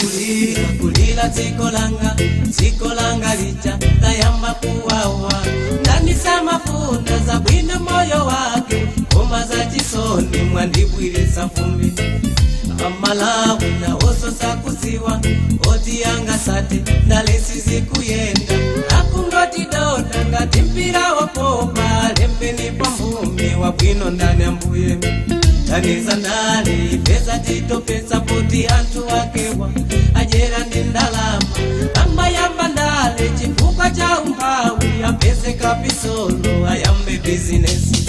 Kulira kulira dziko langa lija tayamba kuwawa. Ndani samafuna zabwino moyo wake, koma za chisoni mwandibwirisa fumbi. Amalawi nawoso sakuziwa oti yanga sati ndalesi zikuyenda, akungoti dona ngati mpira wopopa lembeni pambumi wabwino ndani ambuye. Taniza ndale pesa titopesa poti anthu akewa ajera ndi ndalama, amayamba ndale chifukwa cha umphawi, apeze kapisolo ayambe bizinesi.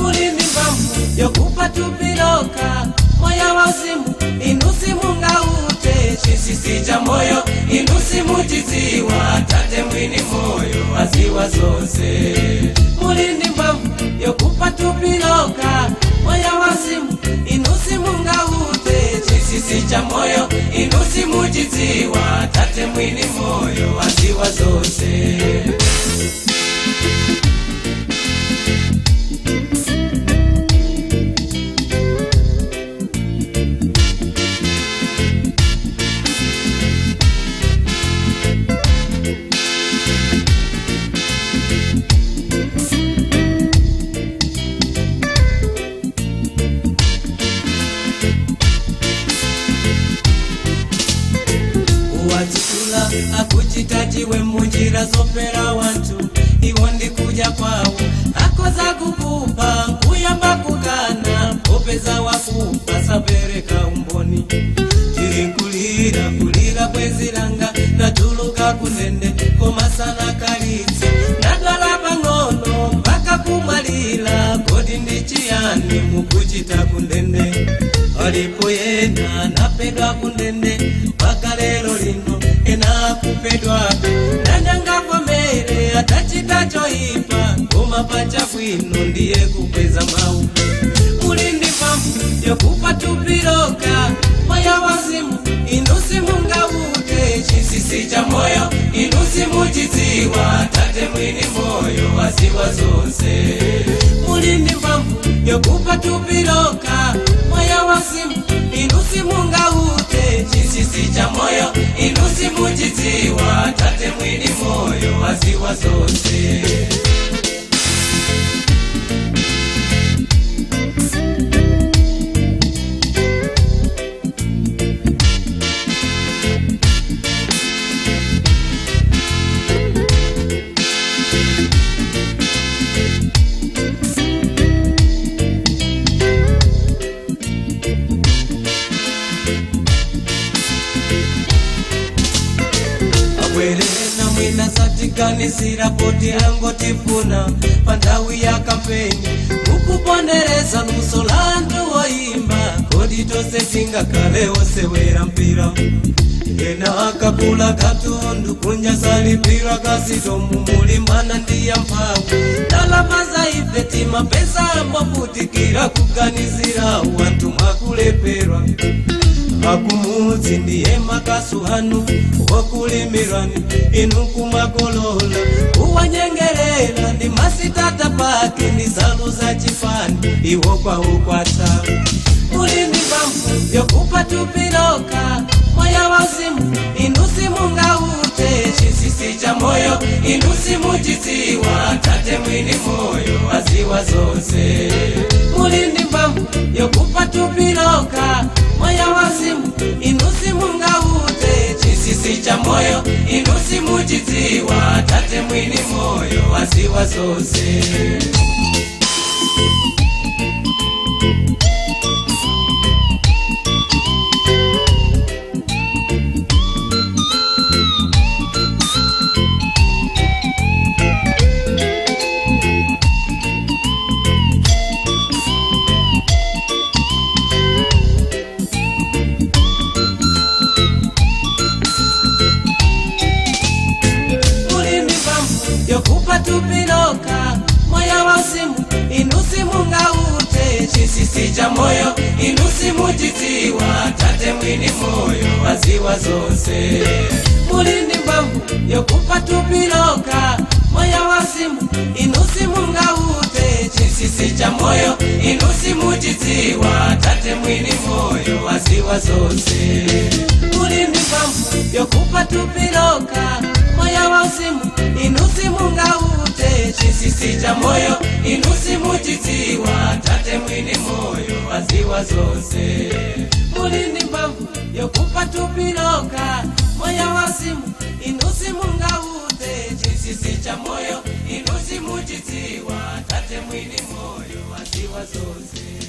Muli ndi mphamvu yokupa tupiloka moyo wa uzimu inu simungaute, chinsinsi cha moyo inu simuchidziwa, tate mwini moyo aziwa zonse. Muli ndi mphamvu yokupa tupiloka moyo wa uzimu inu simungaute, chinsinsi cha moyo inu simuchidziwa, tate mwini moyo aziwa zonse. Kuwadzukula akuchitachiwe munjira zopera wantu iwo ndikuja kwawo, akoza kukupa nkuyamba kukana popeza wakupa sapereka umboni. Tiri kulira kulira kwezilanga natuluka kunende koma sana kalitse, nadwala pang'ono mpaka kumwalira, kodi ndi chiyani mukuchita kundende? Alipo yena napedwa kundende mpaka lero lino ena kupedwa, nanyangavomere atachita choipa koma pacha bwino ndiye kukweza mawu. Muli ndi mphamvu yokupa tupiloka moyo wazimu inu simungaute, chinsinsi cha moyo inu simuchidziwa, tate mwini moyo aziwa zonse. Muli ndi mphamvu yokupa tupiloka moyo wazimu inu simungaute, chinsinsi cha moyo inu simuchidziwa, tate mwini moyo aziwa zonse. Abwerena mwina satiganizira poti angotifuna pa nthawi ya kampeni, mukupondereza luso la anthu woimba, kodi tonse tingakhale osewera mpira? Ena akakula katundu kunja salipira kasitomu mulimana ndiya mphamvu, ndalama za ife timapesa ambovutikira kuganizira wanthu mwakuleperwa. Akumudzi ndiye makasu hanu wokulimirani inu kumakolola, kuwanyengerera ndi masitata pake ndi nsalu za chipani iwo kwawo kwatha. Muli ndi mphamvu yokupa tupiloka moyo wa uzimu inu simungaute, chinsinsi cha moyo inu simuchidziwa, tate mwini moyo aziwa zonse. Muli ndi mphamvu yokupa tupiloka moyo wazimu inu simungaute, chinsinsi cha moyo inu simuchidziwa, tate mwini moyo aziwa zonse. Muli ndi mphamvu yokupa tupiloka moyo wa uzimu inu simungaute, chinsinsi cha moyo inu simuchidziwa, tate mwini moyo aziwa zonse. Muli ndi mphamvu yokupa tupiloka moyo wa uzimu inu simungaute, chinsinsi cha moyo inu simuchidziwa, tate mwini moyo aziwa zonse. Muli ndi mphamvu yokupa tupiloka moyo wa uzimu inusimungaute chisisi cha moyo inusimuchidziwa tate mwini moyo waziwa zonse. Mulini mphamvu yokupa tupiloka moyo wa uzimu inusimungaute chisisi cha moyo inusimuchidziwa tate mwini moyo waziwa zonse.